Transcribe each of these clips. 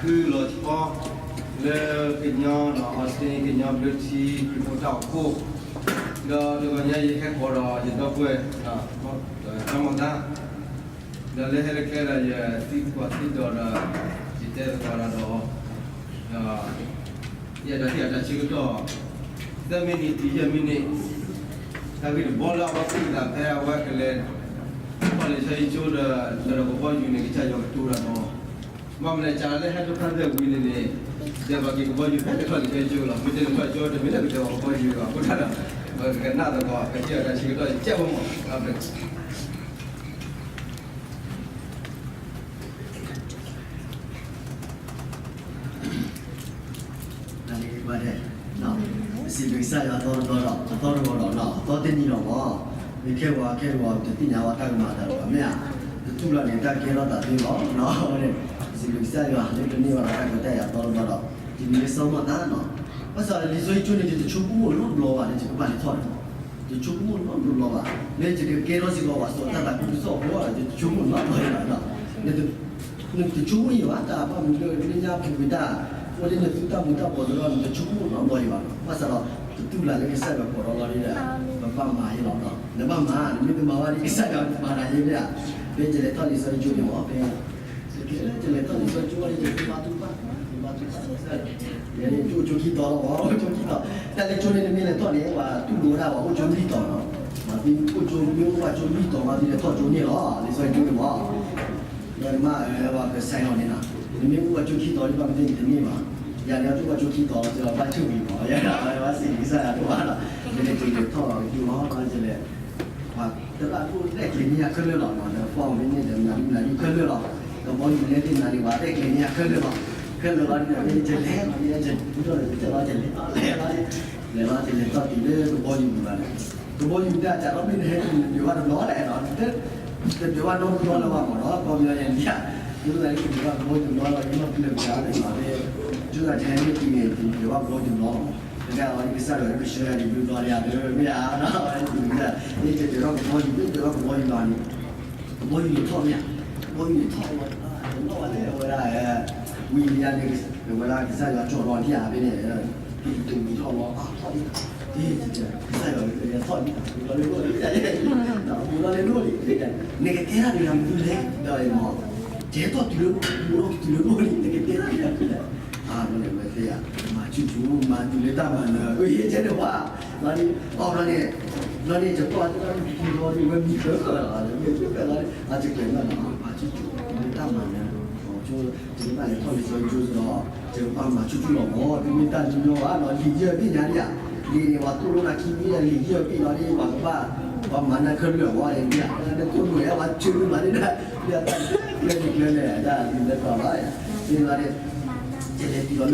ဃုလီၤဆီ လၢကညီဒီး အီစတ့ ကညီဘျၢထံခရံာ်ဖိတၢ်အိၣ်ဖှိၣ်, ဒီးတဂီၤညါယဟဲဃီၤဒီးယဒီပုၢ်ဝဲၢ် တၢ်မီၢ်သၣ်, ဒီးလၢဟဲလၢကျဲဒီးယသံကွၢ်သံဒိးဒီး ယတဲသကိးဒီး ဒီး ယအဲၣ်ဒိးဟ့ၣ်အတၢ်ဆၢကတီၢ် သၢမံးနံးတုၤယဲၢ်မံးနံး, တၢ်ဂ့ၢ်တဘီလၢအဝဲသ့ၣ်သးဖဲအဝဲကလဲၤ ထီၣ်လံာ်စီဆှံကၠိဒီး လၢကဘီယူၤန့ၣ် ကစၢ်ယွၤကတိၤတၢ်ဒီး ဘၣ်မနုၤလဲၣ် ကလဲၤဟဲဒိးဖးဒိၣ်ဝံၤန့ၣ်န့ၣ် ဒီးပက့ၤကဘီယူၤဖဲလဲၤထီၣ်လံာ်စီဆှံကၠိလီၤ. မ့ၢ်တလဲၤထီၣ်ကၠိတမ့ၢ်လၢကတဲာ်ကဘီယူၤဘၣ် အဃိသတးဒီး ပကကနၣ်သကိး ပကဟ့ၣ်အတၢ်ဆၢကတီၢ် ကဲဝဲမး နၤန့ၣ်ဘၣ်ဒဲး, စံးဘျုးကစၢ်ယွၤအသီတဘျီဒီး အသီတဘျီဒီး အသီတနံၤလီၤမး, မ့ၢ်ခဲဂီၤခဲဂီၤ တသ့ၣ်ညါဝဲတၢ်ကမၤတၢ်လီၤ မ့ၢ်ဧါ, တတူၢ်လီၤန့ၣ် တၢ်ကဲထီၣ်သးသ့လီၤ, စံးဘျုးကစၢ်ယွၤလၢတန့ၢ်ဘၣ်ဒီးတၢ်ခွဲးတၢ်ယာ်အသီတဘျီဒီး တမံၤလၢစီၤမီၢ်သၣ်နီၤ, ဘၣ်ဆၣ်လံာ်စီဆှံကၠိန့ၣ် ယတဆိကမိၣ်နီတဘျီဘၣ်လၢယကဘၣ်လဲၤထီၣ်န့ၣ် တဆိကမိၣ်နီတဘျီဘၣ်, မ့ၢ်ယကကဲထီၣ်စ့ၢ်ကီးပှၤစီၤတၢ်သးခုကစီၣ်အဖိဒီး ယတဆိကမိၣ်နီတဘျီဘၣ်, နတဆိကမိၣ်ယံၤဘၣ် တၢ်ဘၣ်မနုၤလၢလၢညါပူၤကွံာ်တၢ် အိၣ်လၢနသုတၢ်မူၤတၢ်ဘှီးသ့ဒီး နတဆိကမိၣ်နီတဘျီယံၤဘၣ်, ဘၣ်ဆၣ်ဒီး တတူၢ်လၢ်လၢကစၢ်ယွၤကိးထီၣ်လီၤဒီး ပဘၣ်မၤယဲလီၤ, နဘၣ်မၤ နမ့ၢ်တမၤဘၣ်ဒီး ကစၢ်ယွၤမၤနၤယဲမ့ၢ်ဧါ, ဖဲယလဲၤထီၣ်လံာ်စီဆှံကၠိန့ၣ်မး ဖဲ ယကဲလၢယလဲၤထီၣ်လံာ်စီဆှံကၠိဝဲ ယကဘါထုကဖၣ် ယကဘါထုကဖၣ် ယအိၣ်ကၠိခံတီၤလီၤ အိၣ်ကၠိခံတီၤ, တၢ်လၢကၠိန့ၣ် နမ့ၢ်လဲၤထီၣ်န့ၣ် ပှၤတူၢ်လိာ်ဝဲဒၣ်ပှၤအိၣ်ကၠိလွံၢ်တီၤနီၤ, ပှၤသုအိၣ်ကၠိမ့ၢ်အိၣ်ပှၤကၠိလွံၢ်တီၤ ပှၤသုလဲၤထီၣ်ကၠိန့ၣ်လီၤ, လံာ်စီဆှံကၠိန့ၣ်မး ဒီးနမ့ၢ် ပကစဲးလီၤန့ၣ်နီၤ, နမ့ၢ်အိၣ်ပှၤကၠိခံတီၤ ဒ်ဘၣ်မ့ၢ်တန့ၢ်ဘၣ်, ယၤန့ၣ် အတူၢ်ပှၤကၠိခံတီၤလီၤ စ့ၢ်ကီးဘၣ်ဆိၣ်ဂ့ၤမး, ယၤဒၣ်ဝဲစ့ၢ်ကီးကစၢ်ယွၤဒိၣ်မးနီၤ, ယလဲၤက့ၤလဲၤထီၣ်လီၤကၠိလီၤ ယလဲၤ ပှၤတရၣ်ဒိၣ်လဲၣ်ကျဲၤန့ၢ်ယၤခဲလၢာ်လီၤ, ဒီးဖီမ့ၢ်န့ၣ်ဒီး မနုၤမနုၤခဲလၢာ်လီၤ, ကဘီယူၤလဲၣ်သ့ၣ်မနုၤန့ၣ် ပှၤတဲကျဲၤန့ၢ်ယၤခဲလၢာ်လီၤ, ခဲလၢာ်လီၤဒီး ယလဲၤလီၤ ယလဲၤလီၤ ယလဲၤလီၤ လဲၤလီၤ ယလဲၤထီၣ်တုၤလၢကဘီယူၤပူၤလီၤန့ၣ်, ကဘီယူၤတၢ်စးထီၣ်မ့ၢ်နဟဲတုၤနဒုးဘၣ်တဘျီလဲၣ်နီၤ, တဒုးဘၣ်နီတဘျီလၢၤဘၣ်မးနီၤ, ကီၢ်ပယီၤယၤန့ၣ် ဒ်သိးလၢယကဒုးဘၣ်ကဘီယူၤတဘျီလီၤ ယနီၢ်ဖံးလၢပျၢၤန့ၣ်လီၤ, ဒ်သိးထဲန့ၣ်တုၤန့ၣ် ယဒုးဘၣ်ကဘီယူၤတဘျီလီၤ, တကးအီၤကစၢ်ယွၤကဆှၢယၤဒ်ဘျုးဘျီလၢယၤဒၣ်မ့ၢ်ဧါ, မ့ၢ်တဒုးဘၣ်ကဘီယူၤ မ့ၢ်တဒုးဘၣ်ကဘီယူၤလီၤန့ၣ် ကဘီယူၤန့ၣ်ထီၣ်မ့ၢ်ဧါ, ကဘီယူၤန့ၣ်ထီၣ်ဝဲ တနီၣ်ဝဲလၢအဝဲဒၣ် ဝံၤလံန့ၣ် အဝဲဒၣ်ကစၢ်ယွၤကၠီၣ်လီၤဒံးဧါဖဲန့ၣ်, က့ၤတမံၤထီၣ်ဝဲ ထီၣ်ဒံး, ကစၢ်ယွၤထီၣ်ဒံး ပူၤလီၤလၢဒိၣ်လံ, ပူၤလီၤလၢဒိၣ်လံ, နကတဲတၢ်ဒ်န့ၣ်မနုၤလဲၣ်, ဒီးမ့ၢ် ကဲထီၣ်တုၤလၢ ပူၤလီၤတုၤလၢဒိၣ်လံ နကတဲတၢ်ဒ်န့ၣ်မနုၤလဲၣ်, အါဘျီန့ၣ် အဝဲတဲယၤ မၤဆူၣ်ဆူၣ် မၤတုၤလၢတၢ်မၤနၢၤ အဝဲယဲၢ်တဲန့ၣ်ဝဲ ဘျီန့ၣ် အီဘျီန့ၣ် ဘျီန့ၣ် ယကွၢ်တၢ်လၢပူၤလီၤန့ၣ် ဝဲမံၤဃၢဃၢလီၤ မံၤဃၢဃၢလီၤန့ၣ် အစ့ၢ်ကီးမၤနၢၤ မၤဆူၣ်ဆူၣ် တုၤလၢတၢ်မၤနၢၤ ယကဘၣ်လဲၤထီၣ်လံာ်စီဆှံကၠိဒီး ယကဘၣ်မၤဆူၣ်ဆူၣ်လီၤမး တမ့ၢ်တၢ်ညီညီဘၣ်နီၤ လံာ်ယဲၢ်ဘ့ၣ်ညါဒံးဧါ လံာ်န့ၣ် ပှၤသိၣ်လိတၢ်ခံမံၤလံာ်ယဲၢ်ဘ့ၣ်လီၤန့ၣ် ပှၤကဘၣ် ပှၤမၤနၢၤခဲလၢာ်ဝဲန့ၣ် လၢသိၣ်လိဝဲပှၤဆၢမၤန့ၣ်ဒၣ် လၢတၢ်ကျဲန့ၣ်ကျဲန့ၣ် တၢ်လံာ်လၢပှၤဘၣ် သ့ၣ်လီၤန့ၣ် ယလဲၤတုၤလီၤလၢ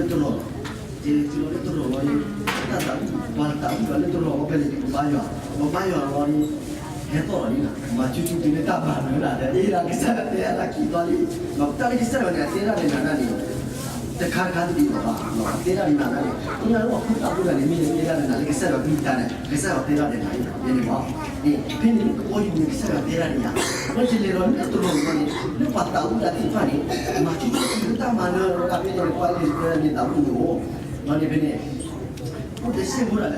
တရီးလီၤ ယလဲၤတုၤလီၤလၢတရီးလီၤန့ၣ် တၢ်သးဝံၣ် ပှၤသးဝံၣ်လီၤလၢတရီးလီၤ ဖဲန့ၣ် ပဘါယွၤ ပဘါယွၤလီၤန့ၣ် ဟဲသီၣ်လီၤန့ၣ် မၤဆူၣ်ဆူၣ်တုၤလၢတၢ်မၤနၢၤဒၣ် အ့ ဒီးကစၢ်ယွၤတဲအါတၢ်ခံဘျီလံ တၢ်လၢကစၢ်ယွၤန့ၣ် အတဲဒၣ်ဒီးနၤဒၣ်န့ၣ် တခါတခါတဒ်သိးဘၣ် အတဲဒၣ်ဒီးနၤဒၣ်န့ၣ် ပှၤလၢပှၤဖိသၣ်ဖိတဂၤန့ၣ် မ့ၢ်တဲဒၣ်ဒီးနၤလၢကစၢ်ယွၤကလုၢ်ကထါန့ၣ် ကစၢ်ယွၤတဲဒၣ်ဒီးနၤန့ၣ် ယဲန့ၣ်လီၤ ဖဲန့ၣ် ကဘီယူၤန့ၣ် ကစၢ်ယွၤတဲဒၣ်ဒီးယၤ လၢယလဲၤလီၤလၢတရီးလီၤန့ၣ် လၢပှၤသးဝံၣ်တၢ်သ့ၣ်တဖၣ်န့ၣ် မၤဆူၣ်ဆူၣ်တုၤလၢတၢ်မၤနၢၤဒၣ်ဖဲန့ၣ် ပှၤလၢယလဲၤသးဝံၣ်န့ၣ်အိၣ် လီၤန့ၣ်ဖဲန့ၣ် အိၣ်တစဲးဖိဒၣ်လဲာ်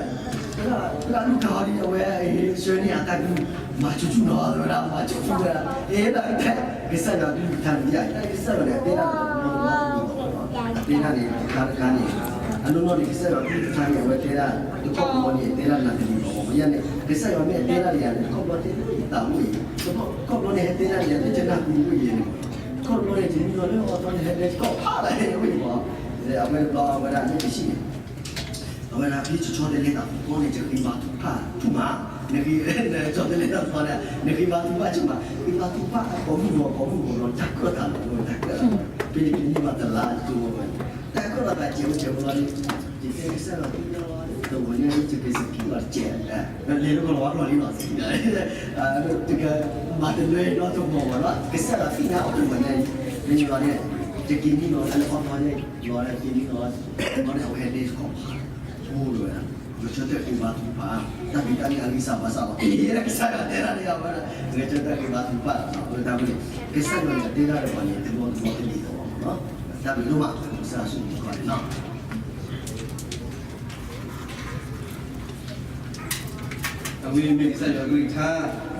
လၢလူၤကၤအီၤဒ်အဝဲ ဆှၢန့ၢ်အတၢ်ကလုၢ် မၤဆူၣ်ဆူၣ်နီၤ ဝဲဒၣ် မၤဆူၣ်ဆူၣ်ဝဲဒၣ် အ့ ဒၣ်ကစၢ်ယွၤကလုၢ်ကထါန့ၣ် တၢ်ကစၢ်ယွၤန့ၣ် အတဲဒၣ်တဘျီတဘျီတဘျီ အတဲဒၣ်န့ၣ် တခါတခါန့ၣ် အနီၢ်နီၢ်န့ၣ် ကစၢ်ယွၤကလုၢ်ကထါန့ၣ် အဝဲတဲဒၣ် တခီဘျီန့ၣ် တဲဒၣ်နၤတမံၤဘၣ် ယဲန့ၣ် ကစၢ်ယွၤမ့ၢ်အတဲဒၣ်ယၤန့ၣ် တခီဘျီတဲလၢယသးအိၣ်အံၤ တခီဘျီန့ၣ် ဟဲတဲဒၣ်ယၤလၢယနၢ်ဟူအိၣ်အံၤန့ၣ် တခီဘျီန့ၣ် တမံၤလီၤလၢအီၤသီန့ၣ် ဟဲတဲတခီဖးလၢဟဲအိၣ်အံၤဘၣ် အဝဲတဘျီအဝဲဒၣ်လၢတဆံန့ၣ် အဝဲဒၣ်ဖဲယဆီတလဲတၢ်သီန့ၣ် ယဃ့ဘါထုကဖၣ်ဆူၣ်မး, နဃ့ ဆီတလဲတၢ်သီန့ၣ် နဃ့ဘါထုကဖၣ်ဆူၣ်မး, ဃ့ဘါထုကဖၣ်ကိးမုၢ်ဂီၤကိးမုၢ်ဂီၤဒီး တၢ်ကၢၣ်သးလီၤ တၢ်ကၢၣ်သးလီၤ, ဖဲန့ၣ်ကန့ၢ်ဘၣ်တလါတကၠိဝဲ, တၢ်ကၢၣ်သးစဲးဝဲစဲးဝဲလီၤန့ၣ်, ယတဲကစၢ်ယွၤသ့ၣ်ညါလီၤ တဝဲန့ၣ် ယကစကံလီၤတစဲး, လဲၤလၢကလီၤဝါကျီၢ်လံလီၤ တက မၤတလၢနီတမံၤဘၣ်လီၤ, ကစၢ်ယွၤသ့ၣ်ညါအီၤတဝဲန့ၣ်, မ့ၢ်လီၤန့ၣ်, ယက့ၤနံၣ်လီၤလၢအီၣ်သီန့ၣ်, လီၤလၢက့ၤနံၣ်လီၤ, လီၤန့ၣ် အဝဲဟဲဒဲကီၢ်ဖး အိၣ်ဝဲဒၣ်, ဂဲၤဆၢထၢၣ်ဃ့ဘါထုကဖၣ်, တၢ်ဖံးတၢ်မၤအဂံၢ်စၢ်ဘါစၢ်လီၤ, ကစၢ်ယွၤတဲဒၣ်န့ၣ် အဝဲဒၣ်, ဂဲၤဆၢထၢၣ်ဃ့ဘါထုကဖၣ်လီၤ, အဃိသတးန့ၣ်, ကစၢ်ယွၤန့ၣ် တဲဒၣ်ဒီးပှၤန့ၣ် တဘျီတဘျီတလံၤလီၤမးနီၤ, တၢ်ဘျုးဒိၣ်မး ကစၢ်ယွၤဆိၣ်ဂ့ၤကိးဂၤဒဲးနီၤ. အဝဲမ့ၢ်ကစၢ်ယွၤကလုၢ်ကထါ,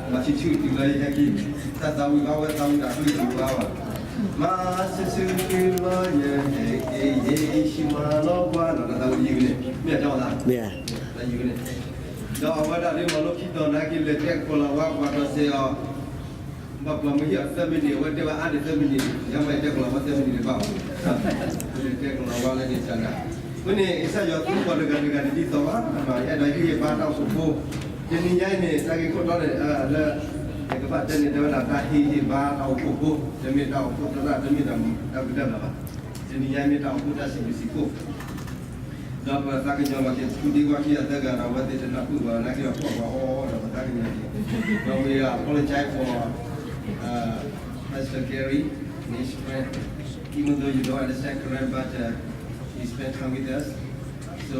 မၤဆူၣ်ဆူၣ်တုၤလၢယဟဲက့ၤ, တၢ်သးဝံၣ်ဘၣ်ဝဲသးဝံၣ်တၢ်ကလုၢ်ကထါဘၣ်, မၤဆူၣ်ဆူၣ်တုၤလၢယဟဲက့ၤ ယ့ၣ်ၡူးမၤလီၤပှၤနီၤ, တၢ်သးဝံၣ်ယံၤဝဲန့ၣ် မ့ၢ်အကၠီသး, တၢ်ယံၤဝဲန့ၣ်, ဒီးအဝဲဒၣ်ဒ်မၤလိခံတီၤနာ်က့ၤ လဲၤတဲကလီၤဝါပှၤဒီးစဲးအီၤ ဘၣ်ပှၤမ့ၢ်ဟ့ၣ်အီၤသၢမံးနံး အဝဲတဲဝဲအါန့ၣ်သၢမံးနံး, ယမ့ၢ်တဲကလီၤဝါသၢမံးနံး တဘၣ်ဘၣ်, တဲကလီၤဝါလၢန့ၣ်တဂၤ, အဃိန့ၣ် ကစၢ်ယွၤသူပှၤတဂၤတဂၤန့ၣ်ဒ်သိးဘၣ်, ယအဲၣ်ဒိးဟ့ၣ်ဂံၢ်ဟ့ၣ်ဘါတၢ်အိၣ်ဖှိၣ်ဖိ, တနံၤညါအံၤန့ၣ် တၢ်ဂ့ၢ်ခိၣ်တီန့ၣ် လၢ ယကဘၣ်တဲန့ၣ် တဲဝဲဒၣ်တၢ်ဟ့ၣ်ဂံၢ်ဟ့ၣ်ဘါတၢ်အိၣ်ဖှိၣ်ဖိ, တမ့ၢ်တၢ်အိၣ်ဖှိၣ်သရၣ် တမ့ၢ်တၢ်မူတၢ်ဘုၣ်တၢ်ဘျၣ်ဘၣ်, တနံၤညါမ့ၢ်တၢ်အိၣ်ဖှိၣ်တၢ်စံးဘျုးစံးဖှိၣ် ဒီးပသးကညီၤဘၣ်က့ၤ ဖုဒ့ကွၢ်ခံဂၤသၢဂၤဒီး အဝဲသ့ၣ်တနၢ်ဟူဘၣ်နာ်က့ဒီး ဖီၣ်ပှၤအီၣ်အီဒီးပသးကညီၤက့ၤ, ဒီး we apologize for, uh, Pastor Gary and his friend, even though you don't understand Karen, but, uh, he spent time with us. So,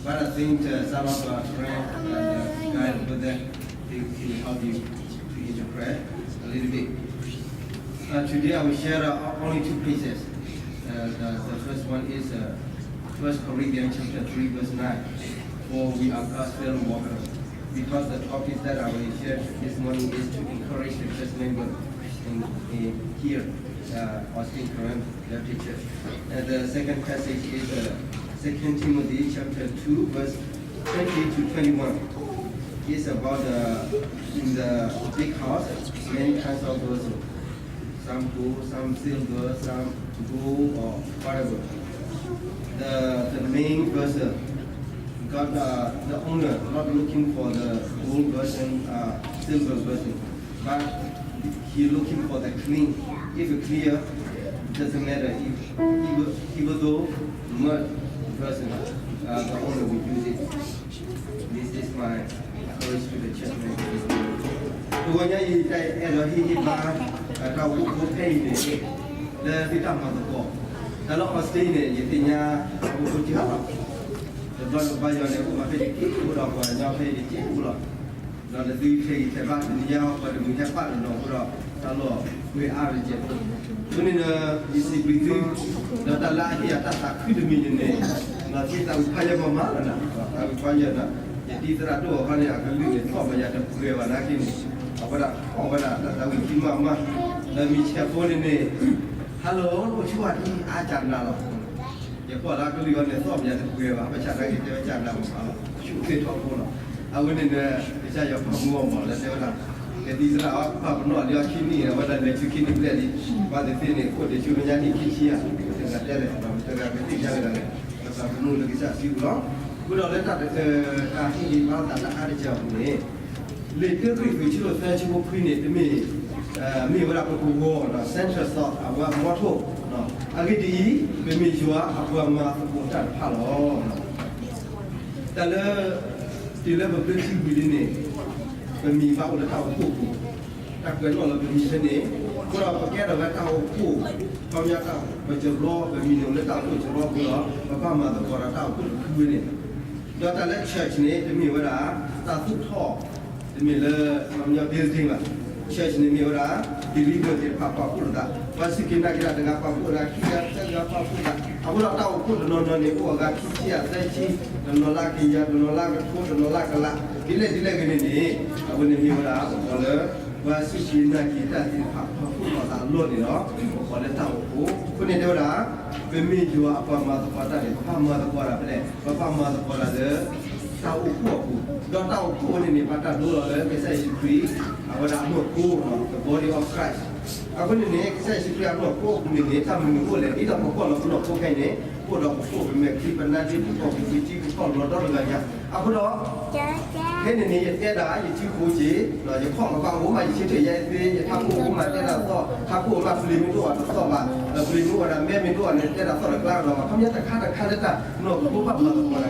but I think, uh, some of our friend and, uh, guy over there, they can help you to interpret a little bit. Uh, today I will share, uh, only two places. Uh, the, the first one is, uh, First Corinthians chapter three, verse nine. For we are God's fellow workers. Because the topic that I will share this morning is to encourage the church member in, in here, uh, Austin Karen Baptist Church. And the second passage is, uh, Second Timothy chapter two, verse twenty to twenty-one. It's about, uh, in the big house, many kinds of vessel. Some gold, some silver, some gold or whatever. The, the main vessel, God, uh, the owner not looking for the gold vessel, uh, silver vessel, but he looking for the clean. If clear, doesn't matter. If, even, even though mud vessel, uh, the owner will use it. This is my encourage to the church member. တဂီၤညါအံၤ တၢ်အဲၣ်ဒိးဟ့ၣ်ဂံၢ်ဟ့ၣ်ဘါ တၢ်အိၣ်ဖှိၣ်ဖိဖဲအံၤန့ၣ် လၢသုတၢ်မၤသကိး, တၢ်လၢ Austin န့ၣ် ယသ့ၣ်ညါ တၢ်အိၣ်ဖှိၣ်ဖိတဂၤလီၤ. တဘျီတဘျီယၤန့ၣ် အိၣ်မးဖဲတက့ၢ်ဖိဒီး ပှၤကညီဖဲအံၤတက့ၢ်ဖိလီၤ. ဒီးနသုခဲအံၤထဲဘၣ်တနံၤညါ ပှၤတမုာ်ဟဲပာ်တနီၤအဃိဒီး တၢ်လီၢ်ဝဲအါတက့ၢ်ဖိ, အဃိန့ၣ်ဒီး ယစံးဘျုးသု, ဒီးတၢ်လၢအဟ့ၣ်ယၤတၢ်သးခုတမံၤန့ၣ်န့ၣ်, ဒီးသုသးဝံၣ်ဖးယၢၢ်မးမးလီၤနၤ, သးဝံၣ်ဖးယၢၢ်ဒီး ယတံၤသရၣ်ဒိၣ်အီၤခီန့ၣ် အကလုၢ်န့ၣ် သီၣ်ဘၣ်ယၤတပှဲၤဘၣ်နာ်က့န့ၣ်, အဝဲဒၣ်ထီၣ်ဝဲဒၣ်တၢ်သးဝံၣ်ခံမးမး, ဒီးမ့ၢ်ဆဲးဖိန့ၣ်န့ၣ်, Hello အိၣ်ဆူၣ်ဝဲဒ်အါကၢ်နၤလီၤ. ယကွၢ်လၢအကလုၢ်အီၤန့ၣ် သီၣ်ဘၣ်ယၤတပှဲၤဘၣ်, ဘၣ်ဆၣ်နာ်က့တဲဝဲကၢ်နၤမးလီၤ, ဆူၣ်သ့ၣ်ထီၣ်ဖိလီၤ. အဝဲန့ၣ်ဒီး ကစၢ်ယွၤပာ်မူအီၤမးလၢတဲဝဲဒၣ်, ကသံၣ်သရၣ်အီၤ ပာ်ပနီၣ်လံအီၤခံနံၣ် အဝဲဒၣ်လဲၤဆူခံနံၣ်ဘျဲၣ်လံ, ဘၣ်သ့ၣ်သ့ၣ်န့ၣ် အိၣ်ဒံးဆူမဲာ်ညါနံၣ်ခံဆံဧါ, ပတဂၤတဲလဲၣ် ပတဂၤကသ့ၣ်ညါကဒါလဲၣ်, ပသးပနီၣ်လၢကစၢ်စုပူၤလီၤ. အဃိဒီးလၢတၢ်တခါ တၢ်ဟ့ၣ်ဂံၢ်ဘါသးလၢအါတက့ၢ်အပူၤန့ၣ် လံာ်တၢကရံၣ်သူး ဆၢဒိၣ်သၢဆၢဖိခွံန့ၣ် တမ့ၢ်, မ့ၢ်ဝဲဒၣ်ပကဝီၤဒီး central thought အဝဲအမီထိၣ်, အဂ့ၢ်ဒ်အံၤ, ပမ့ၢ်ယွၤအပှၤမၤသကိးတၢ်တဖၣ်လီၤ. တၢ်လၢ တုၤလၢပဘျၢထံဝံၤလံန့ၣ်, ပမံၤဘၣ်အိၣ်လၢတၢ်အိၣ်ဖှိၣ်ပူၤ, တၢ်ကွဲးနီၣ်လၢပမံၤဖဲန့ၣ်, အဃိဒီးပကဲထီၣ်ဝဲတၢ်အိၣ်ဖှိၣ်, ခီပညီတၢ်အိၣ်ဖှိၣ်စရီ ပမံၤန့ၣ်အိၣ်လၢတၢ်အိၣ်ဖှိၣ်စရီအဃိဒီး ပဘၣ်မၤသကိးဒီးတၢ်အိၣ်ဖှိၣ်တဖုဝဲန့ၣ်, ဒီးတၢ်လၢ church န့ၣ် တမ့ၢ်ဝဲဒၣ် တၢ်သူၣ်ထီၣ်, တမ့ၢ်လၢ ခီပညီ building ဘၣ်, church န့ၣ်မ့ၢ်ဝဲဒၣ် believer သ့ၣ်တဖၣ်ပာ်ဖှိၣ်လိာ်သး, ပှၤစူၢ်က့ၤနာ်က့ၤတၢ်တဂၤပာ်ဖှိၣ်လိာ်သး, ခံဂၤသၢဂၤပာ်ဖှိၣ်လိာ်သး, အဃိဒီးတၢ်အိၣ်ဖှိၣ်တနီၤနီၤန့ၣ် အိၣ်အဂၤခံဆံယဲၢ်သၢဆံ, တနီၤလၢကယၤ တနီၤလၢကထိ တနီၤလၢကလး, ဒ်လဲၣ်ဒ်လဲၣ်ဂ့ၤန့ၣ်န့ၣ်, အဝဲန့ၣ်မ့ၢ်ဝဲဒၣ် ပကိးလၢ ပှၤစူၢ်က့ၤနာ်က့ၤတၢ်သ့ၣ်တဖၣ် ပာ်ဖှိၣ်ထီၣ်သးအလီၢ်န့ၣ်လီၤ, ပကိးလၢတၢ်အိၣ်ဖှိၣ်, အဃိန့ၣ်တဲဝဲဒၣ် ပမ့ၢ်ယွၤအပှၤမၤသကိးတၢ်န့ၣ် ပဘၣ်မၤသကိးတၢ်ဖဲလဲၣ်, ပဘၣ်မၤသကိးတၢ်လၢ တၢ်အိၣ်ဖှိၣ်အပူၤ, ဒီးတၢ်အိၣ်ဖှိၣ်ဝဲန့ၣ်န့ၣ် ဘၣ်တၢ်ဒိလီၤလၢကစၢ်ယ့ၣ်ၡူးခရံာ် အဝဲဒၣ်အနီၢ်ခိ, the body of Christ. အဃိန့ၣ်န့ၣ် ကစၢ်ယ့ၣ်ၡူးခရံာ်အနီၢ်ခိအပူၤန့ၣ်န့ၣ် တၢ်မနုၤအိၣ်လဲၣ်, ဒ်သိးပကွၢ်လီၤပနီၢ်ခိခဲအံၤန့ၣ် အိၣ်ဒီးပခိၣ်ပမဲာ် ပနါဒ့ ပကီၢ်ပူၤ ပထံပကီၢ် လီၤဒီတဂၤယၤ, အဃိဒီး ဖဲန့ၣ်န့ၣ် ယတဲဒၣ် ယထံဖိက့ၤ, ယခီၣ်ကဘၣ်အိၣ်မး ယဆၢထၢၣ်ယဲသ့, ယထးခိၣ်အိၣ်မးတဲတၢ်သီၣ်, ထးခိၣ်အိၣ်မး ပျ့ၤမ့ၢ်တအိၣ်ဘၣ်တသီၣ်ဘၣ်, ပျ့ၤမ့ၢ်အိၣ်ဝဲဒၣ် မဲမ့ၢ်တအိၣ်ဘၣ်န့ၣ် တဲတၢ်သီၣ်တကျါကဒီးဘၣ်, ခီပညီတခါတခါလၢတၢ်နီၢ်ခိဘၣ်မၤသကိး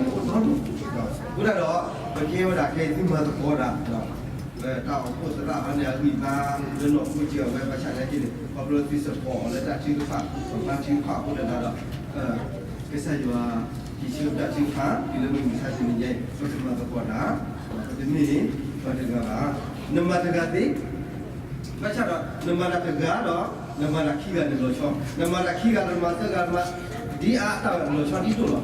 တၢ်န့ၣ် အိၣ်ဒီဒူၣ်, အဃိဒၣ်ဒီး ပကဲဝဲဒၣ်ခဲအံၤသုမၤသကိးတၢ် တၢ်အိၣ်ဖှိၣ်သရၣ်အံၤန့ၣ် အဂံၢ်ဘါလၢနီၢ်ခိကၢ်ဝဲ ဘၣ်ဆၣ်နာ်က့န့ၣ် ခီဖျိသု support အီၤလၢတၢ်ထုကဖၣ် ပှၤဘါထုကဖၣ်အဃိဒီးဒီး ကစၢ်ယွၤ ဟံးဆၢပတၢ်ထုကဖၣ် တုၤလၢမုၢ်မဆါတနံၤညါအံၤ ပကမၤသကိးတၢ်, ပတမ့ၢ်ပှၤတဂၤဘၣ်, နမၤတဂၤသ့, ဘၣ်ဆၣ်ဒီး နမၤတၢ်တဂၤဒီး နမၤတၢ်ခံဂၤန့ၣ်လီၤဆီ, နမၤတၢ်ခံဂၤ နမၤသၢဂၤ နမၤ ဒ်အါတၢ်လီၤဆီဒ်ဒိၣ်လီၤ.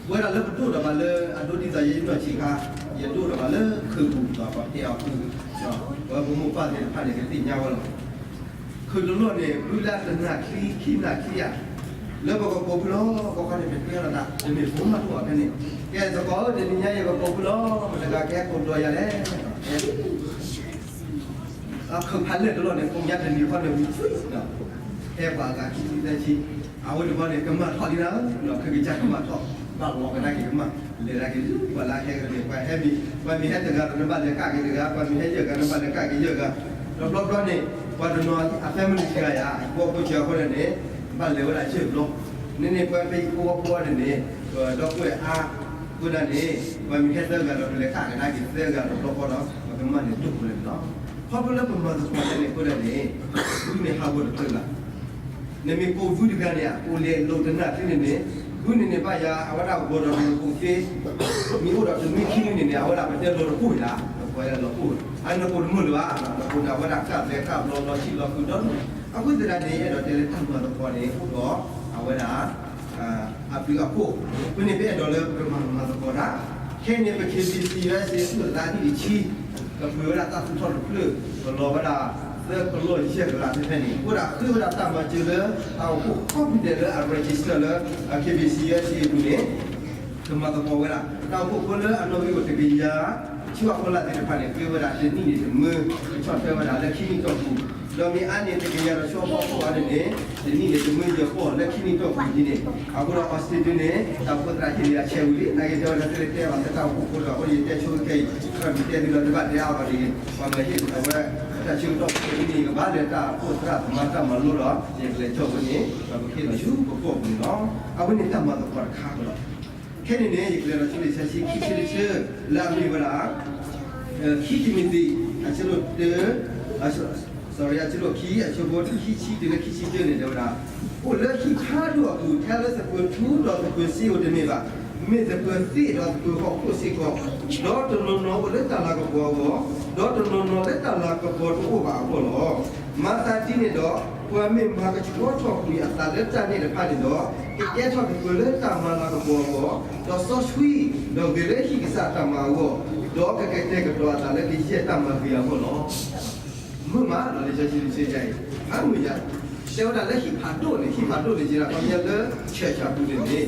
ပဝဲဒၣ်လၢပဒိၣ်ဒီးဘၣ်လၢအဒိဒ်သိးယဲနီၢ်ဆံးခါ, ယဒိၣ်ဒီးဘၣ်လၢခုးပူၤဒီးပှၤဖဲအီၤခုး, ပဝဲပမိၢ်ပၢ်သ့ၣ်တဖၣ်န့ၣ် ကသ့ၣ်ညါဝဲလီၤ. ခုးတလီၢ်န့ၣ် ဘုလၢတနၢ်ချံခံနၢ်ချံဧါ, လၢပကကိးဖုလီၤ ပခီန့ၣ် ပတဲလီၤဒၣ် တမ့ၢ်ဖိမးတအိၣ်ဖဲန့ၣ်, ကဲသကိးဧၢ တနံၤညါအံၤ ပကိးဖုလီၤ မတၤတဂၤကဟဲကိးဘျီယၤလဲၣ် ခုးဖးလဲၢ်တလီၢ်န့ၣ် ကိးညါတနံၤဃီန့ၣ် ဝံၤ ဟဲပှၤအဂၤခံဆံသၢဆံ, အဝဲတဘျီန့ၣ် ကမၣ်ထီၣ်လံလၢ ခုးကစၢ်ကမၣ်ထီၣ်, ဘၣ်လီၤကဒါက့ၤကမၣ်, လဲၤဒၣ်က့ၤလၢပှၤလၢဟဲကန့ၣ် ပှၤဟဲမံၤ, ပှၤမ့ၢ်ဟဲတဂၤဒီး နဘၣ်လဲၤကဒါက့ၤတဂၤ, ပှၤမ့ၢ်ဟဲယဲၢ်ဂၤ နဘၣ်လဲၤကဒါက့ၤယဲၢ်ဂၤ, ဒီးဘျီဘျီန့ၣ် ပှၤတနီၤအ family တဂၤယၤ အဖိအဖိဆံးအဃိန့ၣ် ဘၣ်လဲၤဝဲဒၣ်ယဲၢ်ဘျီ, န့ၣ်န့ၣ် ပှၤဖဲအံၤ ဖိဖိအဃိန့ၣ်န့ၣ် ပဒီပုၢ်ဝဲၢ်အါ အဃိဒၣ်န့ၣ် ပှၤမ့ၢ်ဟဲသၢဂၤဒီး ပလဲၤကဒါက့ၤသၢဂၤဒီး ဘျီဃီဒီး ပကမၣ်န့ၣ်ဒိၣ်ကလဲာ်လီၤ. ခီဖျိလၢပမၤသကိးတၢ်န့ၣ်အဃိဒၣ်န့ၣ် ဘုန့ၣ်ဟးဂီၤတဖျၢၣ်လၢ နမ့ၢ်ကိးဘုတဂၤန့ၣ် အိၣ်လဲၤလိာ်တနၢ်ထံန့ၣ်န့ၣ် ဘုန့ၣ်န့ၣ်ဘၣ်ယၤ အဝဲဒၣ်ဂီၤဒီးနကိးသ့, မ့ၢ်အိၣ်ဒီးတနွံခံနွံန့ၣ်န့ၣ် အဝဲဒၣ်ပတဲလီၤတကိၢ်လၢ ပကွၢ်လီၤကိၢ်, အနကိးတမုာ်လၢၤဘၣ်, နကိးန့ၣ် အဝဲဒၣ်ကၢ်လဲၤကၢ်ဘျီလီၤဆံၣ်လီၤဃုာ်ဒီဒူၣ်, အဃိသတးန့ၣ် အဲၣ်ဒိးတဲလၢတၢ်မၤသကိးန့ၣ် အိၣ်ဒီးအဝဲဒၣ် အဘျုးအဖှိၣ်, အဃိန့ၣ် ပအဲၣ်ဒိးလၢပကမၤမၤသကိးတၢ်, ခဲအံၤန့ၣ် ပ KBC USA သူၣ်အသးနံၣ်တဆံ, ကပှ့ၤဝဲဒၣ်တၢ်သူၣ်ထီၣ်တဖျၢၣ်, ကလီၤဝဲဒၣ်သၢကလီၢ်ယဲၢ်ကလးသ့ၣ်တဖၣ်န့ၣ် အဃိဒၣ်ဃ့ဝဲဒၣ်တၢ်မၤစၢၤလၢ တၢ်အိၣ်ဖှိၣ်ကိးဖုဒဲးလၢအ register လၢ KBC USA အပူၤန့ၣ် ကမၤသကိးဝဲဒၣ် တၢ်အိၣ်ဖှိၣ်ဖိလၢအနီၣ်ဂံၢ်အိၣ်တကယၤ ဆူအဖီလာ်သ့ၣ်တဖၣ်န့ၣ် ဃ့ဝဲဒၣ်တနံၣ်န့ၣ်တမၢ, ကဆီၣ်ထွဲဝဲဒၣ်လၢခံနံၣ်တီၢ်ပူၤ, ဒီးမ့ၢ်အါန့ၢ်တကယၤဒီးဆူအဖီခိၣ်အီၤန့ၣ်န့ၣ် တနံၣ်န့ၣ်တမၢယဲၢ်ပီၢ်လၢခံနံၣ်တီၢ်ပူၤဒ်န့ၣ်, အဃိဒီး Austin ဒုန့ၣ် တၢ်အိၣ်ဖှိၣ်သရၣ်ဟ့ၣ်လံအဆဲးဝံၤလံ, နာ်က့တဲဝဲဒၣ်တလဲၤတဲဘၣ်လၢတၢ်အိၣ်ဖှိၣ်ဖိဒီး အဃိန့ၣ်ယတဲဆိကဲအံၤ, ဒီးမ့ၢ်တဲသုဒီးတဘၣ်တဲအါဘၣ်တဂ့ၤ, ပှၤမၤဟ့ၣ်အဝဲ တၢ်ဆၢကတီၢ်ဖိဒ်န့ၣ် ကဘၣ်လၢတၢ်အိၣ်ဖှိၣ်သရၣ်သမါတၢ်မၤလိဒီး ယကလဲၤထီၣ်ဝဲန့ၣ် ဒီးပကဟ့ၣ်လီၤဆူပကီၢ်ပူၤန့ၣ်လီၤ. အဝဲန့ၣ်တၢ်မၤသကိးတခါကဒီး ခဲန့ၣ်န့ၣ် ယကလဲၤလီၤဆူလံာ်စီဆှံခံဆၢတဆၢ လၢအမ့ၢ်ဝဲဒၣ် ခံတံၤမသ့း အဆၢဒိၣ်တၢ, sorry အဆၢဒိၣ်ခံ အဆၢဖိခံဆံတုၤလၢခံဆံတၢန့ၣ် တဲဝဲဒၣ်, အိၣ်လၢဟံၣ်ဖးဒိၣ်အပူၤ ထဲလၢသပၢၤထူဒီးသပၢၤစ့ဧိၤတမ့ၢ်ဘၣ်, မ့ၢ်သပၢၤသ့ၣ်ဒီးသပၢၤဟီၣ်ခိၣ်စ့ၢ်ကီး, ဒီးတနီၤနီၤအိၣ်လၢတၢ်လၤကပီၤအဂီၢ်, ဒီးတနီၤနီၤလၢတၢ်လၤကပီၤတအိၣ်ဘၣ်အဂီၢ်လီၤ. မၤသးဒ်န့ၣ်ဒီး ပှၤမ့ၢ်မၤကဆှီထီၣ်ကွံာ်အသးလၢတၢ်န့ၣ်တဖၣ်န့ၣ်ဒီး ကကဲထီၣ်က့ၤပှၤလၢတၢ်မၤလၤကပီၤအဂီၢ်, ဒီးစီဆှံ, ဒီးဂဲၤလၢဟံၣ်ကစၢ်တၢ်မၤအဂီၢ်, ဒီးကကတဲာ်ကတီၤအသးလၢကယဲၢ်တၢ်မၤဂ့ၤအဂီၢ်လီၤ. မုာ်မးလီၤ လံာ်စီဆှံတဆၢယါအံၤ, အါမုာ်ယါ, တဲဝဲဒၣ်လၢဟံၣ်ဖးဒိၣ်န့ၣ် ဟံၣ်ဖးဒိၣ်န့ၣ် ကဲဒၣ်ခီပညီလၢ church အပူၤန့ၣ်န့ၣ်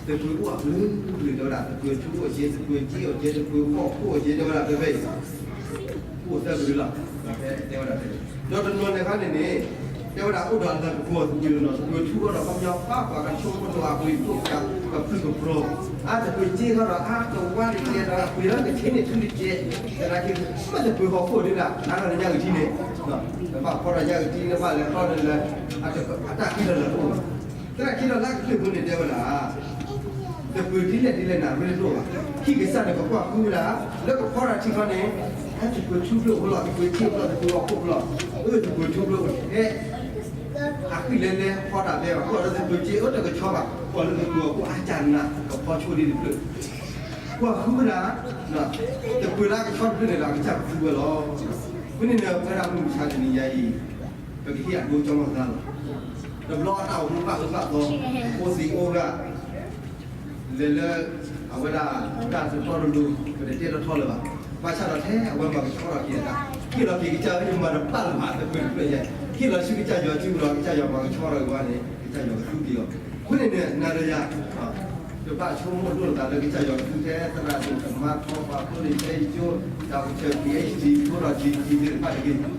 သပၢၤအိၣ်အကလုာ်ကလုာ် တဲဝဲဒၣ် သပၢၤထူအိၣ်က့ၤ သပၢၤစ့အိၣ်က့ၤ သပၢၤဟီၣ်ခိၣ်အိၣ်က့ၤ တဲဝဲဒၣ်ဖဲဖဲအံၤ အိၣ်သၢကလုာ်လီၤ. တဲဝဲဒၣ်ဖဲန့ၣ် ဒီးတနီၤန့ၣ်ခါန့ၣ်န့ၣ် တဲဝဲဒၣ်အိၣ်ဒီးလၤကပီၤသပၢၤတနီၤ သပၢၤထူအိၣ်ဒီးခီပညီ ပှၤကဆိကမိၣ်ဒီးအပှ့ၤဒိၣ်ကပျုၢ်ကပြီၤ, အါ သပၢၤစ့ခီဒီး အါ ကဝါတကဲဒီး အပှ့ၤလၢကဆ့န့ၣ် ထူတကဲ, သနာ်က့ မ့ၢ်သပၢၤဟီၣ်ခိၣ်ဒ်ဒၣ် အါဒီးညၣ်ကထံန့ၣ် နဘၣ်ဖီဒီးညၣ်ကထံ နဘၣ်လဲၤထီၣ်ဒီးလၢ အတၢ်ကံၣ်ဒီးလၢတအိၣ်ဘၣ်. သနာ်က့ဒီးလၢအကတၢၢ်ဖိန့ၣ်တဲဝဲဒၣ် သပၢၤဒ်လဲၣ်ဒ်လဲၣ်န့ၣ် ရ့လိာ်ဘၣ်. ဟံၣ်ကစၢ်န့ၣ် ပကွၢ်ဃုဝဲဒၣ် လၢကဖီတၢ်ထံခီန့ၣ် အသပၢၤထူဖျိဖိလီၤ သပၢၤစ့ဖိလီၤ သပၢၤဟီၣ်ခိၣ်ဖိလီၤ. အၢ သပၢၤထူဖျိထဲ အဃံၣ်လဲၤလဲၤဖီတၢ်ဘဲဘၣ် ကွၢ်လၢသပၢၤစ့အိၣ်တကဆီဘၣ် ကွၢ်လၢသပၢၤဟီၣ်ခိၣ်အါကၢ်နး ကဖီဆိဒ်တဖျၢၣ် ကွၢ်ဃုဝဲဒၣ် သပၢၤလၢအကဆီတဖျၢၣ်န့ၣ်ဒီး အကစၢ်ကဃုဝဲလီၤ. ဖဲန့ၣ်န့ၣ် ပဝဲဒၣ်မုၢ်မဆါတနံၤညါအံၤ ပကဟ့ၣ်အဒိကၠီမီၢ်သါလီၤ. တဘျီအတၢ်အိၣ်မူဘၣ်အၢဘၣ်သီ အိၣ်သံးအိၣ်ဂၢၢ် လဲၤလၢ အဝဲဒၣ် တၢ်တတီတလိၤ ပတတဲတထီလၢၤဘၣ်. ဘၣ်ဆၣ်ဒီးထဲအဝဲမၤကဆှီထီၣ်က့ၤအသး ဟ့ၣ်လီၤက့ၤကစၢ်ယွၤ ယမၤတဘၣ်လၢၤဘၣ် သပၢၤတဖျၢၣ်ညါ ဟ့ၣ်လီၤဆူကစၢ်ယွၤစုပူၤဒီး ကစၢ်ယွၤမၤကဆှီထီၣ်က့ၤဝဲန့ၣ် ကစၢ်ယွၤကသူက့ၤအီၤ. အဃိန့ၣ်န့ၣ် နၤဒီးယၤ တဘၣ်ဆိကမိၣ်ဒိၣ်သးလၢကစၢ်ယွၤကသူထဲ သရၣ်ဒိၣ်သမါထီ ပှၤဖိလံၤ ဖဲယကၠိ doctor PhD ဖိဒီး degree သ့ၣ်တဖၣ်တဂ့ၤ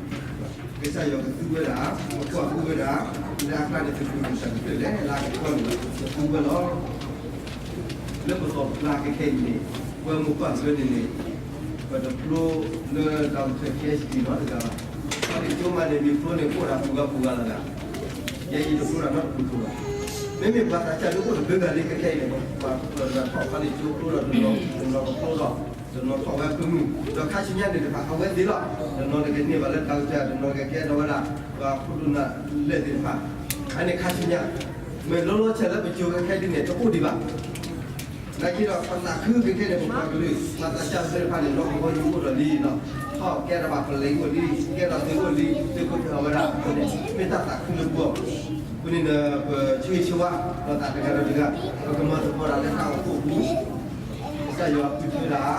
ကစၢ်ယွၤကသူဝဲဒၣ် ပကွၢ်ဃုဝဲဒၣ် လၢအကျါန့ၣ် သပၢၤကစၢ်ကတၢၢ်လဲၣ် လၢအကဆှီန့ၣ် ကသူဝဲလီၤ. လၢပသိးပကျါကခဲအံၤန့ၣ် ပဝဲမိၢ်ပၢ်သ့ၣ်န့ၣ်န့ၣ် ပတဖျိလၢ doctor PhD နီတဂၤဘၣ်. ခီလ့ၣ်ကၠိမးန့ၣ် မ့ၢ်ဖျိန့ၣ် အိၣ်ဒၣ်ပူၤဂၤပူၤဂၤလီၤဂၤ ယဲအံၤတဖျိဒၣ်နီတပူၤပူၤဘၣ်. မ့မ့ၢ်ပှၤသးစၢ်ဒုးအိၣ်တဘျုးဂၤလံ ကခဲအံၤန့ၣ် ပှၤတနီၤထီၣ်ခီလ့ၣ်ကၠိဖျိဒီးတနီၤ တနီၤကဖျိဒီး တနီၤထီၣ်ဝဲဖုမုၢ် ဒီးခါဆူညါန့ၣ်တဖၣ် အဝဲသ့ၣ်လီၤ. တနီၤတကန့ၢ်ဘၣ်လၢ doctor တနီၤကကဲထီၣ်ဝဲဒၣ် ပှၤခိၣ်ဒိၣ်နၢ်လဲၢ်သ့ၣ်တဖၣ် အန့ၣ်ခါဆူညါ မ့ၢ်လီၤလီၤဆဲးလၢပကၠိခဲခဲဒ်န့ၣ် တအိၣ်ဒံးဘၣ်. နာ်က့ဒီး ပသးခုက့ၤခဲန့ၣ် ပပှၤကလုာ် ပှၤသးစၢ်သ့ၣ်တဖၣ်န့ၣ် လီၢ်ကဝီၤယံၤအိၣ်ဒီးလံနီၤ, ထီၣ်ကဲထီၣ်ဘၣ်ပလဲၤအိၣ်လံ, ကဲထီၣ်သုအိၣ်လံ, သုးခိၣ်ဖဲအဝဲဒၣ်အဃိန့ၣ် မ့ၢ်တၢ်သးခုလၢပဂီၢ်, အဃိန့ၣ်ဒီး ပဆၢဂ့ၤဆၢဝါ ဒီးသးတဂၤဒီးတဂၤ ပကမၤသကိးတၢ်လၢတၢ်အိၣ်ဖှိၣ်အပူၤ, ကစၢ်ယွၤဃုထၢဒၣ်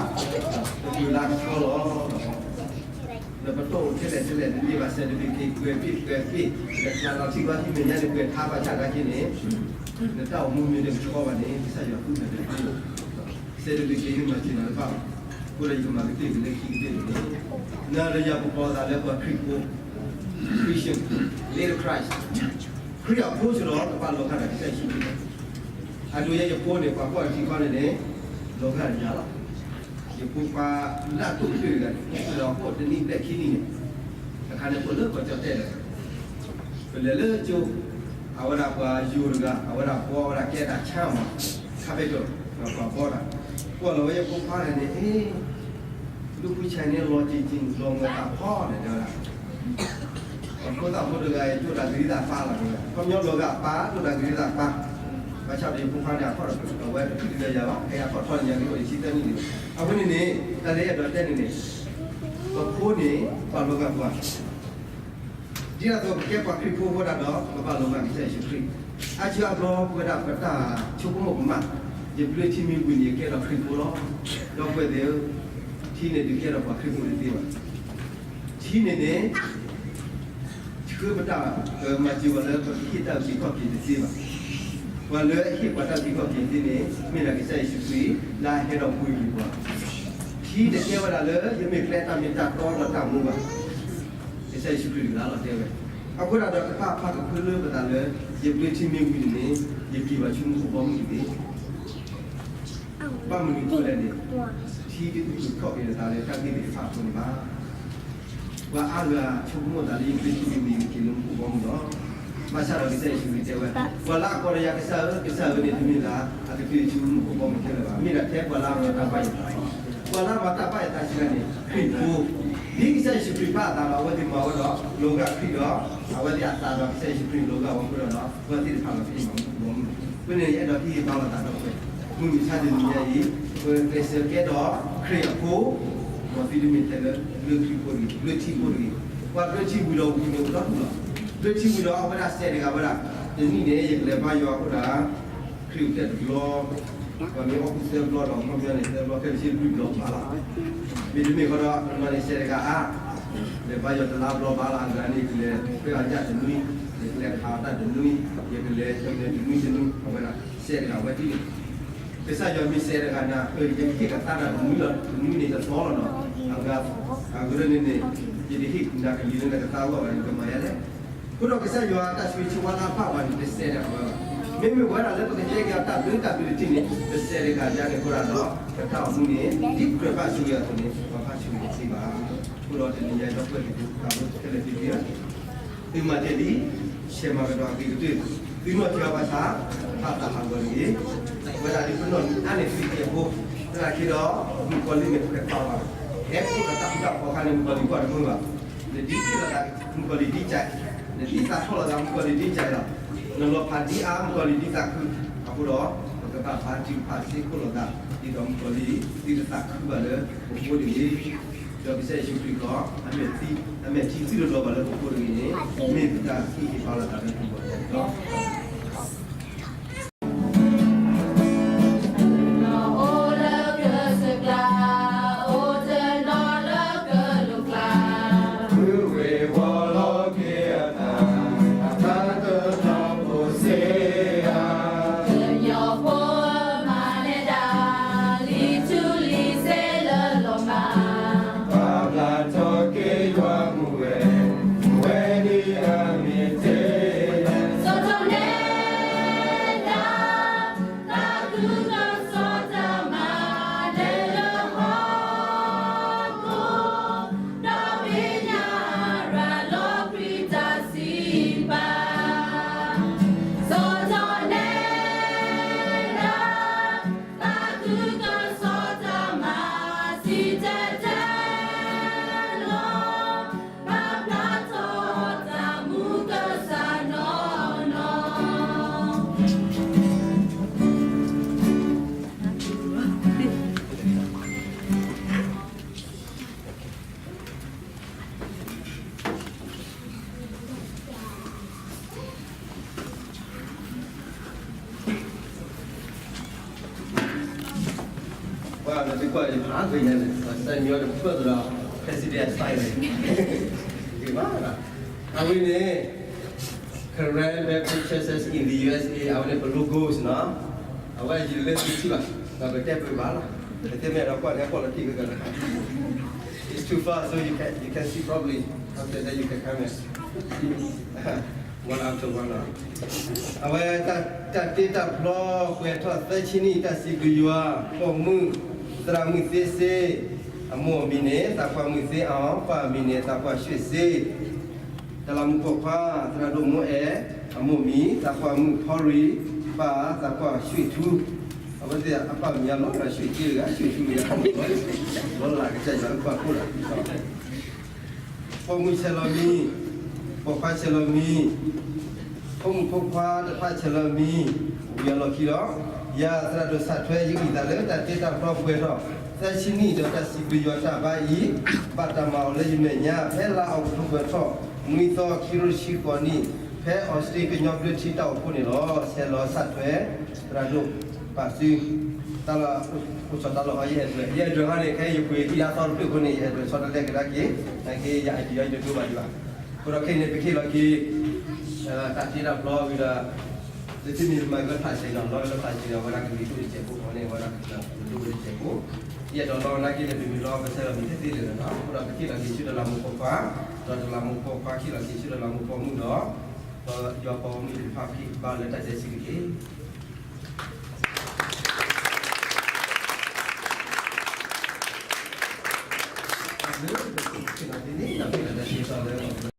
ပကလုာ်လၢကဆှီလီၤ. ဒီးပတၢ်အိၣ်ထဲလဲၣ်ထဲလဲၣ် နန့ၢ်ဘၣ် certificate ပှဲၤပ့ၢ်ပှဲၤပ့ၢ်, နကျါလီၤထံဘၣ်ဟံၣ်မဲာ်ညါန့ၣ် ပှဲၤထါဘၣ်ဆၣ်နာ်က့န့ၣ် နတၢ်အိၣ်မူမ့ၢ်တကဆှီဘၣ်န့ၣ် ကစၢ်ယွၤဃုထၢဒၣ် certificate န့ၣ်မၤစၢၤနၤတဘၣ်ဘၣ်. အဃိဒီးယကမၤကတၢၢ်က့ၤလၢခံကတၢၢ်န့ၣ် နၤဒီးယၤပကိးသးလၢပှၤခရံာ်ဖိ Christian, little Christ, ခရံာ်အဖိစ့ၢ်ကီး ကဘၣ်လီၤဂာ်ဒီးကစၢ်ယ့ၣ်ၡူးခရံာ်လီၤ. အဒိ ယဲယဖိန့ၣ် ပှၤကွၢ်ထံခီန့ၣ်န့ၣ် လီၤဂာ်ဒီးယၤလီၤ. ယဖိခွါလၢအတိၢ်ကတၢၢ်တဂၤန့ၣ် အိၣ်ဒီးအဖိတနံၣ်ဘျဲၣ်ခံနံၣ်န့ၣ် တခါန့ၣ် ပလဲၤလၢကီၢ်ကၠီၣ်တဲၣ်ဒီး ပလဲၤလၢကၠိ အဝဲဒၣ်ပှၤယိၤတဂၤ အဝဲဒၣ်ဘှီဝဲဒၣ်ကဲဒၣ်ဆါမး ခါဖဲကၠီၣ် ပှၤဘှီတၢ် ကွၢ်လီၤဝဲယဖိခွါန့ၣ်န့ၣ် အ့ ဒူၣ်ဖုဆဲးန့ၣ် လီၤတံၢ်တံၢ် လီၤမၢ်တၢ်ဖီန့ၣ် တဲဝဲဒၣ် ပှၤဖိသၣ်ဖိတဂၤအံၤ ကၠိတၢ်ဂ့ၤသးပာ်လီၤန့ၣ် ခီပညီလီၤဂာ်အပၢ် ကၠိတၢ်ဂ့ၤသးပာ် ဘၣ်ဆၣ်ဒီးယဖိခွါန့ၣ် အခီၣ်ထီၣ်အဝဲတဖုတလၢယၤဘၣ် ဟဲအခီၣ်ထီၣ်န့ၣ် ယၤကအိၣ်ယဆံသၢနံၣ်န့ၣ် အဃိန့ၣ်န့ၣ် တၢ်လၢအဲၣ်ဒိးတဲန့ၣ်န့ၣ် ပဖိန့ၣ် ဘၣ်လီၤဂာ်ပှၤ ဒ်သိးပကဲပှၤခရံာ်ဖိအဃိဒၣ်ဒီး ပဘၣ်လီၤဂာ်ကစၢ်ယ့ၣ်ၡူးခရံာ် အါစုအါဘျီပဝဲဒၣ်ပတၢ်ဆိကမိၣ်ကမၣ် ယဘျၢထံမ့ၢ်ဝံၤန့ၣ် ယကဲထီၣ်ခရံာ်ဖိလီၤ. ဒီပုၢ်ဝဲၢ်သ့ၣ်ဧၢ, ထံန့ၣ်ဒုးကဲထီၣ်ပှၤခရံာ်ဖိတသ့ဘၣ်. ထံန့ၣ်န့ၣ် ဆှၢပတၢ်မၤစၢၤပှၤလၢပကဟ့ၣ်တၢ်အုၣ်က့ၤခီၣ်က့ၤတသ့ဘၣ်. ပှၤလၢအဟ့ၣ်ပှၤတၢ်အုၣ်က့ၤခီၣ်က့ၤသ့န့ၣ် မ့ၢ်ဒၣ်ကစၢ်ယ့ၣ်ၡူးခရံာ် လၢအဟဲဒီးပှ့ၤက့ၤပှၤ ထံတကဲဝဲဒၣ်လၢ ယမ့ၢ်ကျဲတၢ်မ့ၢ်တၢ်တီဒီးတၢ်မူဘၣ်. ကစၢ်ယ့ၣ်ၡူးခရံာ်တဂၤလီၤတဲဝဲ. အဃိဒၣ်ဒီးတဖၣ်ဖးကဖၢလၢပသးလၢ ယဘျၢထံမ့ၢ်ဝံၤန့ၣ်န့ၣ် ယက့ၤဘၣ်ဆူမူခိၣ်ဘီမုၢ်တဂ့ၤ. ဘၣ်မနုၤအဃိလဲၣ်န့ၣ် ထံတအုၣ်က့ၤခီၣ်က့ၤနသးလၢတၢ်ဂ့ၢ်သ့ၣ်တဖၣ်အဃိန့ၣ်ဘၣ်. ပှၤအါဂၤဆိကမိၣ်သးလၢယဘျၢထံမ့ၢ်ဝံၤ ယက့ၤလၢမူခိၣ်ဘီမုၢ်လီၤ. ဘၣ်ဆၣ်ဒီးကစၢ်ယ့ၣ်ၡူးခရံာ်တဲဝဲ, ပှၤလၢအကိးဒီးယၤကစၢ်ဧၢ, ကစၢ်ဧၢန့ၣ် တမ့ၢ်လၢအကတုၤဆူမူခိၣ်ဘီမုၢ်ခဲလၢာ်ဘၣ်. မ့ၢ်ဒၣ်ထဲပှၤလၢအမၤတၢ်ဘၣ်ယသး, ပှၤလၢအမၤတၢ်ဘၣ်ယသးစံးဒၣ်န့ၣ် ခရံာ်ဖိ, ဒ်ကစၢ်ယ့ၣ်ၡူးခရံာ်ဘၣ်အသးဒီး အဝဲသ့ၣ်မၤဝဲဒီး လီၤဂာ်ခရံာ်ဒီး အဝဲသ့ၣ်အသးဒီးကစၢ်ယ့ၣ်ၡူးခရံာ်လီၤဂာ်ဝဲအဃိဒီး အဝဲသ့ၣ်တဖၣ်လီၤက့ၤမူခိၣ်ဘီမုၢ်. အဃိန့ၣ် ယအဲၣ်ဒိးဟ့ၣ်ဂံၢ်ဟ့ၣ်ဘါလိာ်သးဒီပုၢ်ဝဲၢ်, မုၢ်မဆါတနံၤညါအံၤ ပကျဲးစၢးကဲထီၣ်ခရံာ်အဖိ, မ်သုတမ့ၢ်ထဲလၢ ဘျၢထံဖိတဂ့ၤ, ဘျၢထံဖိတဂ့ၤ. ပှၤဘျၢထံဝံၤဒီးဝံၤန့ၣ်အိၣ်ဒီဒူၣ်လီၤ. ဘျၢထံဝံၤဒီးအဝဲဒၣ်စဲးတဂၤဝဲဒၣ်, တနံၣ်န့ၣ် ယကလဲၤဘါယွၤအဃိဒၣ် ခရံာ်အိၣ်ဖျဲၣ်တဘျီ, ပှၤမ့ၢ်အီၣ်ကူၣ်သၢဘျီဒီး ခီပညီန့ၣ် သၢဘျီခဲလၢာ်ဆ့လွံၢ်ဘျီဘၣ်လီၤ. မ့တမ့ၢ်ဃီဒီး ပမၤန့ၣ်စဲးတဂၤဧါ, လဲၤဘါယွၤတလါဘျီဘၣ်လီၤ. အဂၤန့ၣ် ယကလဲၤထွဲအီၣ်ညၣ်တနွံ, ယကလဲၤခးအီၣ်တၢ်တနွံ, ယကလဲၤတနွံတနွံတနွံ, အဝဲဒၣ်စဲးတဂၤဝဲဒ်န့ၣ် ကစၢ်ယွၤမ့ၢ်စဲးတဂၤန့ၣ် ယကဟ့ၣ်ကသါတၢ်တနွံလီၤ, တနွံန့ၣ်တသီလီၤနီၤ. အဂၤ, အဂၤန့ၣ်န့ၣ် ယတဟ့ၣ်နၤကလံၤလၢနကသါအဂီၢ်ဘၣ်န့ၣ် နကမၤယၤလဲၣ်. အဃိဒီးကစၢ်ယွၤအတၢ်ဆိၣ်ဂ့ၤဆိၣ်ဝါလၢအဘၣ်ပှၤန့ၣ် တစဲးတဂၤဝဲဘၣ်. မ့မ့ၢ်ပဝဲဒၣ်လၢပကတဲက့ၤအီၤတၢ်ဘျုးတၢ်ဘျုးတထံၣ်န့ၣ် တစဲးတဂၤယါန့ၣ်အဃိဒၣ်ဒီး ပတၢ်အိၣ်မူန့ၣ် ဒ်ကြၢးဘၣ်ဆိၣ်ဂ့ၤအသိးန့ၣ် ပဘၣ်ဆိၣ်ဂ့ၤတသ့ဘၣ်. အဃိဒီးတနံၤညါအံၤ ဒီပုၢ်ဝဲၢ်သ့ၣ်တဖၣ် ခဲလၢာ်သ့ၣ်တဖၣ် သုမၤတ့ၢ်လံ, ဆဲးမၤကဒီးအဂ့ၤကတၢၢ်, သုနီၢ်ထံၣ်အီၤဘၣ်ဆၣ် တဖၣ်သးဟးဂီၤတဂ့ၤ. ဝဲဒၣ်ဒ်ပနီၢ်အါန့ၢ်သုကဲဖိ, သနာ်က့ဒီး မုၣ်ကီၤလံၢ်န့ၣ် ပှဲၤပာ်ဘၣ်, ဟဲအိၣ်ဒီးတၢ်ဃူတၢ်ဖိးအခါန့ၣ် မုၣ်ကီၤလံၢ်ကွၢ်တမုာ်ဘၣ်. နဒ်သိးလိာ်သးမုၣ်ကီၤလံၢ်ဒ်ကဲး, နဒ်သိးထီၣ်လိာ်သး မုၣ်ကီၤလံၢ်ဒ်ကဲးလီၤ. နလီၤဖးဒ်အါ မုၣ်ကီၤလံၢ်ဒ်သးခု, အဃိဒီး ပကဘၣ်ဖးတံၢ်ဖးစ့ၢ်ခိၣ်လိာ်သး ဒ်သိးမုၣ်ကီၤလံၢ် ဒ်တသးခုဘၣ်လၢပဃိတဂ့ၤ. ဒီးကစၢ်ယ့ၣ်ၡူးခရံာ်ဒီး အမဲာ်ထံ, အမဲာ်ထံသူၣ်တဘျီဘၣ်လၢပဃိတဂ့ၤန့ၣ် မ့ၢ်ပတၢ်ဟ့ၣ်ဂံၢ်ဟ့ၣ်ဘါလိာ်သးလၢပဂီၢ်န့ၣ်လီၤ. ကွၢ်ဖးဂ့ၤညါန့ၣ် Samuel တဖျၢၣ်သဒီး President အ sign န့ၣ် ဂ့ၤဘၣ်. အဝဲန့ၣ် Karen Baptist Churches in the U S A အဝဲန့ၣ် ပ logos နီၤ. အဝဲယလဲၤသုထံၣ်ဘၣ်, ဒီးပတဲပှဲၤဘၣ်လီၤ. ပတဲမ့ၢ်ဒီးကွၢ်န့ၣ် ကွၢ်လီၤတံၢ်ကကလး It's too far, so you can, you can see properly. After that, you can come and see one after one လီၤ. အဝဲတၢ်တ့တၢ်ဖျီပှဲၤထီၣ်သၢဆံနံၣ် တၢ်စံးဘျုးယွၤ ပိာ်မုၣ် သရၣ်မုၣ်သ့စ့, အမိၢ်အမံၤန့ၣ် သးပှၢ်မုၣ်သ့အီၤ, ပၢ်အမံၤန့ၣ် သးပှၢ်ရွှ့ၣ်စ့. တလးမူးပိာ်ခွါ သရၣ်ဒိၣ်မိၢ်အဲၣ်, အမိၢ်မံၤ သးပှၢ်မုၣ်ဖီရံၤ, ပၢ်သးပှၢ်ရွှ့ၣ်ထူ. အဝဲသ့ၣ်အပၢ်မံၤအလီၤ ရွှ့ၣ်ထူတဂၤ ရွှ့ၣ်ထူတဂၤ လီၤလးကစၢ်ယွၤလၢပှၤကိးလီၤ. ပိာ်မုၣ်ဆဲးလီၤမံၤ, ပိာ်ခွါဆဲးလီၤမံၤ, ဖိမုၣ်ဖိခွါတဖၣ်ဆဲးလီၤမံၤ, ဝံၤအလီၢ်ခံလီၤ. ယၤသရၣ်ဒိၣ်စးထွဲ ယဂံၢ်သးလၢတၢ်တ့တၢ်ဖျီပှဲၤထီၣ် သၢဆံနံၣ်ဒီးတၢ်စံးဘျုးယွၤတၢ်ဘါအံၤ, ဘၣ်တၢ်မၤအီၤလၢယမဲာ်ညါ ဖဲလါအီးကထိဘၢၣ်ထီၣ် နွံသီ ခံကထိတဆံဃိးနံၣ်, ဖဲအီစထြ့ကညီဘျၢထံတၢ်အိၣ်ဖှိၣ်န့ၣ်လီၤ. ဆဲးလီၤစးထွဲ သရၣ်ဒိၣ် ပာ်စု တၢ်လီၢ် အိၣ်ဆီတၢ်လီၢ်ဟီ ယအဲၣ်ဒွဲၣ် ယအဲၣ်ဒွဲၣ်ဟီန့ၣ် ခဲအံၤယပှ့ၤအံၤလါသီတဖျၢၣ်အဃိန့ၣ် ယအဲၣ်ဒွဲၣ်ဆီတလဲကဒါက့ၤ, နာ်က့ ယ ID ဟီယတဒိဘၣ်ဒံးဘၣ်. အဃိဒီးခဲအံၤန့ၣ် ပကဟ့ၣ်လီၤက့ၤ တၢ်တ့တၢ်ဖျီဝံၤဒီး လၢသုမ့ၢ်မၤကလၢဖးစ့ၣ်နီၤ လီၤကလၢဖးစ့ၣ်ဒီး အဝဲဒၣ်ကဂ့ၤဒိၣ်တစဲးဖိ အဝဲန့ၣ် အဝဲဒၣ်ကဂ့ၤဒိၣ်တစဲးဖိ, ယအဲၣ်ဒိးလီၤနာ်က့န့ၣ် ပမ့ၢ်လီၤပဆဲးလီၤမံၤတသ့လၢၤနီၤ. အဃိဒီးပကဟ့ၣ်လီၤက့ၤဆူတလးမူးပိာ်ခွါ, ဒီးတလးမူးပိာ်ခွါဟ့ၣ်လီၤက့ၤဆူတလးမူးပိာ်မုၣ်ဒီး ဒီးယွၤပိာ်မုၣ်တဖၣ်ဖံးဘါလၢတၢ်တဲစံးတက့ၢ်.